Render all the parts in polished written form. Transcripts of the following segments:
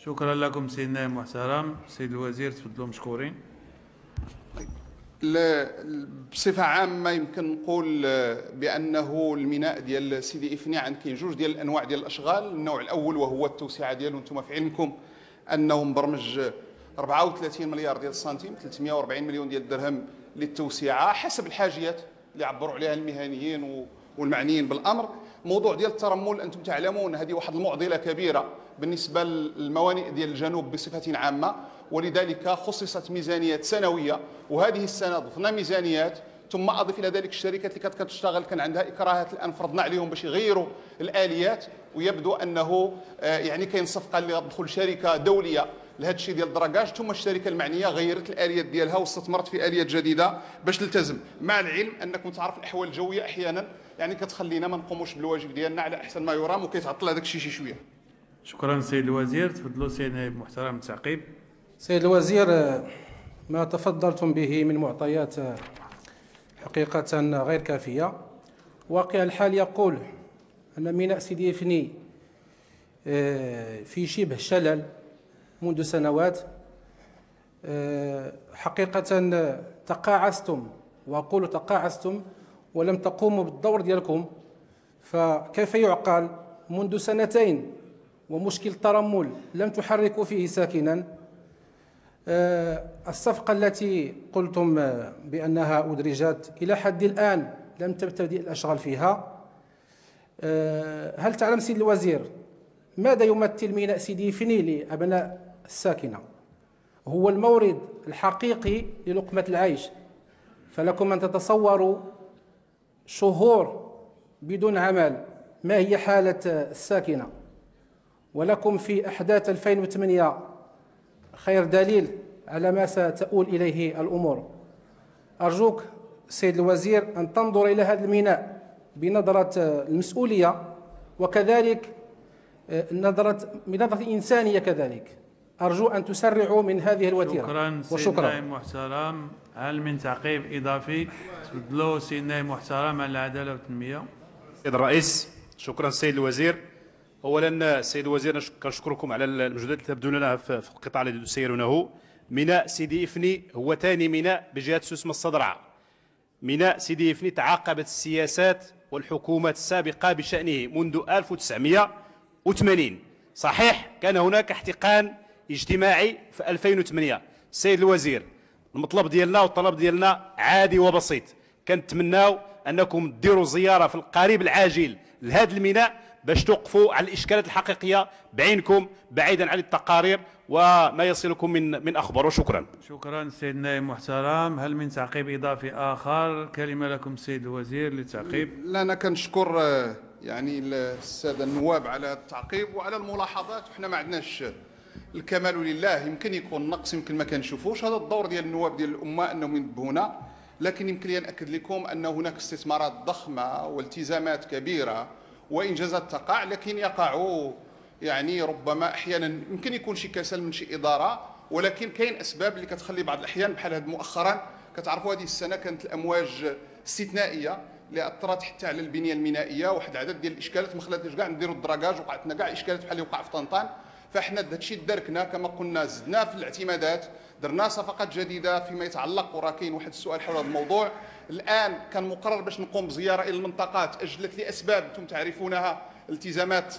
شكرا لكم السيد النائب المحترم، السيد الوزير تفضلوا مشكورين. بصفة عامة يمكن نقول بأنه الميناء ديال سيدي إفني كاين 2 ديال الأنواع ديال الأشغال، النوع الأول وهو التوسعة ديالو أنتما في علمكم أنه مبرمج 34 مليار ديال السنتيم، 340 مليون ديال الدرهم للتوسعة حسب الحاجيات اللي عبروا عليها المهنيين والمعنيين بالأمر. الموضوع ديال الترمل أنتم تعلمون هذه واحد المعضلة كبيرة بالنسبة للموانئ ديال الجنوب بصفة عامة، ولذلك خصصت ميزانيات سنوية وهذه السنة ضفنا ميزانيات ثم أضف إلى ذلك الشركات اللي كانت كتشتغل كان عندها إكراهات الآن فرضنا عليهم باش يغيروا الآليات، ويبدو أنه يعني كاين صفقة اللي غتدخل شركة دولية لهاد الشي ديال dragage ثم الشركة المعنية غيرت الآليات ديالها واستثمرت في آليات جديدة باش تلتزم، مع العلم أنكم تعرف الأحوال الجوية أحيانا يعني كتخلينا ما نقوموش بالواجب ديالنا على أحسن ما يرام وكيتعطل هداك الشي شي شوية. شكرا السيد الوزير، تفضلوا السيد النائب المحترم للتعقيب. السيد الوزير، ما تفضلتم به من معطيات حقيقة غير كافية، واقع الحال يقول أن ميناء سيدي إفني في شبه شلل منذ سنوات، حقيقة تقاعستم وأقول تقاعستم ولم تقوموا بالدور ديالكم، فكيف يعقل منذ سنتين ومشكل الترمل لم تحركوا فيه ساكنا، الصفقة التي قلتم بأنها أدرجت إلى حد الآن لم تبتدئ الأشغال فيها، هل تعلم السيد الوزير ماذا يمثل ميناء سيدي إفني لأبناء الساكنة؟ هو المورد الحقيقي للقمة العيش، فلكم أن تتصوروا شهور بدون عمل ما هي حالة الساكنة؟ ولكم في أحداث 2008 خير دليل على ما ستؤول إليه الأمور. أرجوك السيد الوزير، أن تنظر إلى هذا الميناء بنظرة المسؤولية وكذلك بنظرة الإنسانية كذلك، أرجو أن تسرعوا من هذه الوتيرة، وشكرا. شكرا السيد النائب المحترم، هل من تعقيب إضافي؟ تفضلوا السيد النائب المحترم عن العدالة والتنمية. السيد الرئيس، شكرا السيد الوزير، أولا السيد الوزير كنشكركم على المجهودات التي تبذلونها في القطاع الذي تسيرونه، ميناء سيدي إفني هو ثاني ميناء بجهة سوس ماسة درعة، ميناء سيدي إفني تعاقبت السياسات والحكومات السابقة بشأنه منذ 1980، صحيح كان هناك احتقان اجتماعي في 2008. السيد الوزير، المطلب ديالنا والطلب ديالنا عادي وبسيط، كنتمناو أنكم تديروا زيارة في القريب العاجل لهاد الميناء باش توقفوا على الإشكالات الحقيقية بعينكم بعيدا عن التقارير وما يصلكم من أخبار، وشكرا. شكرا السيد النائب المحترم، هل من تعقيب إضافي آخر؟ الكلمة لكم السيد الوزير للتعقيب. لا أنا كنشكر يعني السادة النواب على التعقيب وعلى الملاحظات، واحنا ما عندناش الكمال لله، يمكن يكون نقص يمكن ما كنشوفوش، هذا الدور ديال النواب ديال الأمة أنهم ينبهونا، لكن يمكن لي نأكد لكم أن هناك استثمارات ضخمة والتزامات كبيرة وإنجازات تقع، لكن يقع يعني ربما أحيانا يمكن يكون شي كسل من شي إدارة، ولكن كاين أسباب اللي كتخلي بعض الأحيان بحال هاد مؤخرا كتعرفوا هذه السنة كانت الأمواج استثنائية اللي أثرت حتى على البنية المينائية واحد العدد ديال الإشكالات ما خلاتناش كاع نديروا ال dragage وقعت لنا كاع إشكالات بحال اللي وقع في طنطان، فاحنا هذا الشيء تداركنا كما قلنا زدنا في الاعتمادات، درنا صفقات جديدة فيما يتعلق وراه كاين واحد السؤال حول هذا الموضوع، الآن كان مقرر باش نقوم بزيارة إلى المنطقة تأجلت لأسباب أنتم تعرفونها التزامات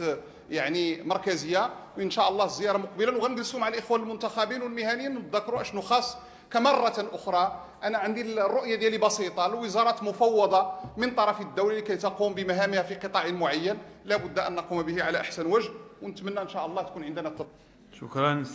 يعني مركزية، وإن شاء الله الزيارة مقبلة وغنجلسوا مع الإخوان المنتخبين والمهنيين ونتذاكروا أشنو خاص. كمرة أخرى أنا عندي الرؤية ديالي بسيطة، الوزارات مفوضة من طرف الدولة لكي تقوم بمهامها في قطاع معين، لا بد أن نقوم به على أحسن وجه، ونتمنى إن شاء الله تكون عندنا شكرا السيد